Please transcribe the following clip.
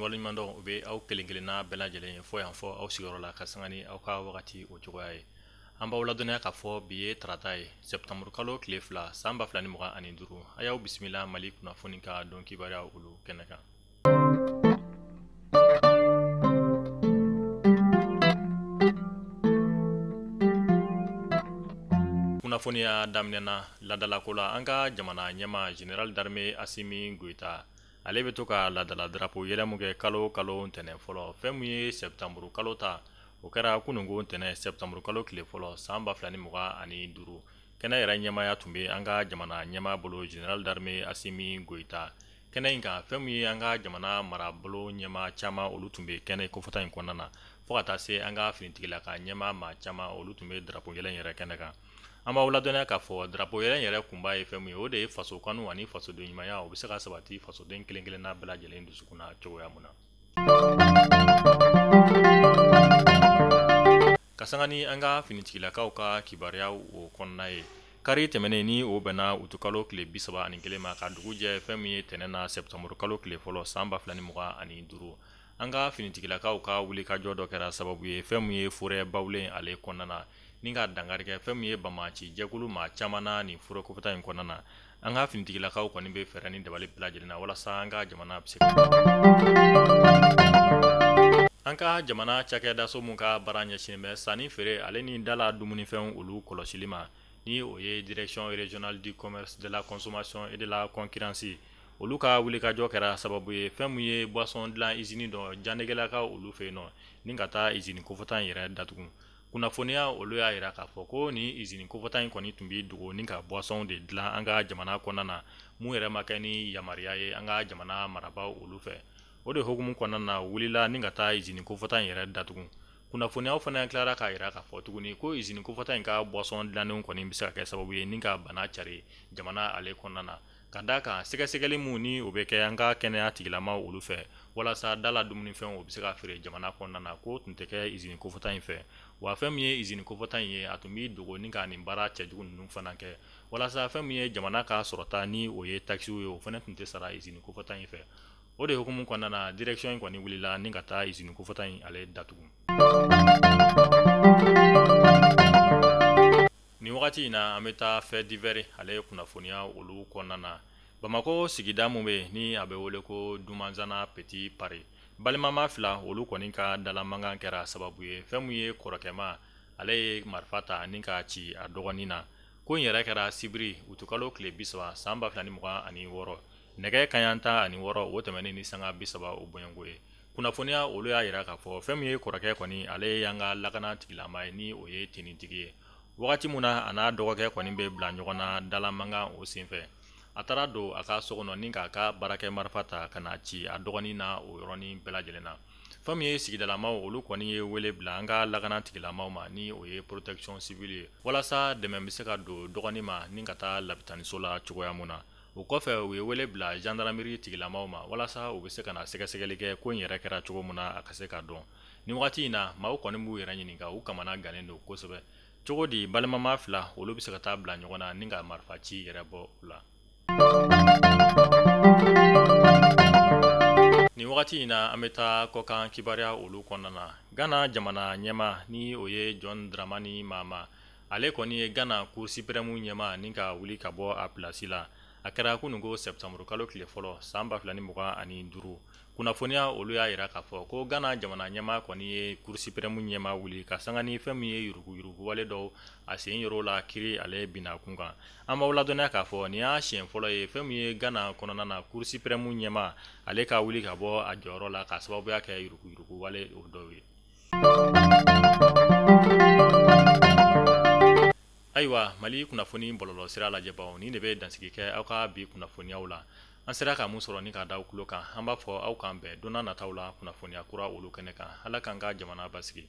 waleɲumandɔn o bɛ aw kelen kelenna bɛɛ lajɛlen ye fɔ yan fɔ aw sigiyɔrɔ la ka sanga ni aw ka wagati o cogoya ye. An b'aw ladɔnniya k'a fɔ bi ye tarata ye, sɛptanburu kalo tile 2 san 2025. A y'aw bisimila Mali kunnafoni ka don kibaruya olu kɛnɛ kan. Kunnafoniya daminɛna ladalako la, an ka jamana ɲɛmaa général d'armée Assimi Goïta ale bɛ to ka ladala drapeau yɛlɛ mun kɛ kalo kalo ntɛnɛn fɔlɔ. Fɛn mun ye sɛptanburu kalo ta, o kɛra kununko ntɛnɛn sɛptanburu kalo tile fɔlɔ san 2025. Kɛnɛ yɛrɛ ɲɛmaaya tun bɛ an ka jamana ɲɛmaa bolo général d'armée Assimi Goïta. Kɛnɛ in kan, fɛn min ye an ka jamana marabolo ɲɛmaa caman olu tun bɛ kɛnɛ kofɔta in kɔnɔna na, fo ka taa se an ka finitigilaka ɲɛmaa maa caman olu tun bɛ drapeau yɛlɛ yɛrɛ kɛnɛ kan. An b'aw ladɔnniya k'a fɔ drapeau yɛlɛ yɛrɛ kunba ye fɛn min ye, o de ye faso kanu ani fasoden ɲumanya, o bɛ se ka sabati fasoden kelen kelenna bɛɛ lajɛlen dusukun na cogoya mun na. Ka sanga ni an ka finitigilakaw ka kibaruyaw o kɔnɔna ye, kari tɛmɛnen ni o bɛnna utukalo tile 31 ma ka dugu jɛ fɛn min ye tɛnɛn na sɛptanburu kalo tile fɔlɔ san 2025, an ka finitigilakaw ka wulikajɔ dɔ kɛra sababu ye fɛn min ye forêt Bawulen ale kɔnɔna na, ni ka dankari kɛ fɛn min ye banbaanci jɛkulu maa caman na nin forêt kofɔta in kɔnɔna na. An ka finitigilakaw kɔni bɛ fɛɛrɛ ni dabali bɛɛ lajɛlen na walasa an ka jamana bɛ se an ka jamana cakɛdaso mun ka baara ɲɛsinnen bɛ sanni feere ale ni dala dumunifɛnw olu kɔlɔsili ma, ni o ye direction régionale du commerce, de la consommation et de la concurrence, olu ka wulikajɔ kɛra sababu ye fɛn min ye boisson dilan usine dɔ Jandegelakaw olu fɛ yen nɔ, ni ka taa usine kofɔta in yɛrɛ datugu. Kunnafoniya olu y'a jira k'a fɔ ko ni usine kofɔta in kɔni tun bɛ dogo ni ka boisson de dilan an ka jamana kɔnɔna na, mun yɛrɛ ma kɛ ni yamaruya ye an ka jamana marabaaw olu fɛ. O de hukumu kɔnɔna na, wulila ni ka taa usine kofɔta in yɛrɛ datugu. Kunnafoniyaw fana tilara k'a jira k'a fɔ tuguni ko usine kofɔta in ka boisson dilannenw kɔni bɛ se ka kɛ sababu ye ni ka bana cari jamana ale kɔnɔna na, ka d'a kan sɛgɛsɛgɛli mun ni o bɛ kɛ an ka kɛnɛya tigilamaw olu fɛ walasa dala dumunifɛnw o bɛ se ka feere jamana kɔnɔna na, k'o tun tɛ kɛ usine kofɔta in fɛ. Wa fɛn min ye usine kofɔta in ye, a tun bɛ dogo ni ka nin baara cɛjugu ninnu fana kɛ walasa fɛn min ye jamana ka sɔrɔta ni o ye taxes ye, o fana tun tɛ sara usine kofɔta in fɛ. O de hukumu kɔnɔna na, direction in kɔni wulila ni ka taa usine kofɔta in ale datugu. Nin wagati in na, an bɛ taa fait divers ale kunnafoniya olu kɔnɔna na. Bamakɔ sigida mun bɛ yen ni a bɛ wele ko Dumanzana Petit Paris, balimama fila olu kɔni ka dalamankan kɛra sababu ye fɛn min ye kɔrɔkɛma ale ye marifa ta ni k'a ci a dɔgɔnin na. Ko in yɛrɛ kɛra sibiri utukalo tile 30 san 2026, nɛgɛ kanɲɛ 16 o tɛmɛnen ni sanga 30 o bɔɲɔgɔnko ye. Kunnafoniya olu y'a jira k'a fɔ fɛn min ye kɔrɔkɛ kɔni ale y'an ka lakana tigilama ye ni o ye tenitigi ye. Wagati mun na a n'a dɔgɔkɛ kɔni bɛ bila ɲɔgɔn na dalamankan o senfɛ, a taara don a ka so kɔnɔ ni k'a ka baarakɛ marifa ta ka na ci a dɔgɔnin na o yɔrɔnin bɛɛ lajɛlen na. Fɛn min ye sigidalamaw olu kɔni ye wele bila an ka lakana tigilamaw ma ni o ye protection civile ye, walasa dɛmɛ bɛ se ka don dɔgɔnin ma ni ka taa labitaniso la cogoya mun na. O kɔfɛ, u ye wele bila gendarmerie tigilamaw ma walasa u bɛ se ka na sɛgɛsɛgɛli kɛ ko in yɛrɛ kɛra cogo min na, a ka se ka dɔn. Nin wagati in na, maaw kɔni b'u yɛrɛ ɲininka, u kamana gannen don kosɛbɛ. Cogo di balimama fila olu bɛ se ka taa bila ɲɔgɔn na ni ka marifa ci yɛrɛ bɔ u la? Nin wagati in na, an bɛ taa kɔkan kibaruya olu kɔnɔna na. Ghana jamana ɲɛmaa ni o ye John Dramani Mahama, ale kɔni ye Ghana Cour suprême ɲɛmaa ni ka wuli ka bɔ a pilasi la. A kɛra kununko sɛptanburu kalo tile fɔlɔ san 2025. Kunnafoniya olu y'a jira k'a fɔ ko Ghana jamana ɲɛmaa kɔni ye Cour suprême ɲɛmaa wuli ka sanga ni fɛn min ye yuruguyuruguwale dɔw a sen yɔrɔ la kiri ale binna kun kan. An b'aw ladɔnniya k'a fɔ nin y'a siɲɛ fɔlɔ ye fɛn min ye Ghana kɔnɔna na Cour suprême ɲɛmaa ale ka wuli ka bɔ a jɔyɔrɔ la k'a sababuya kɛ yuruguyuruguwale o dɔw ye. Ayiwa, Mali kunnafoni bɔlɔlɔ sira lajɛbaw, nin de bɛ dansigi kɛ aw ka bi kunnafoniyaw la. An sera ka mun sɔrɔ ni k'a da aw tulo kan, an b'a fɔ aw k'an bɛn don nataw la kunnafoniya kura olu kɛnɛ kan. Ala k'an ka jamana basigi.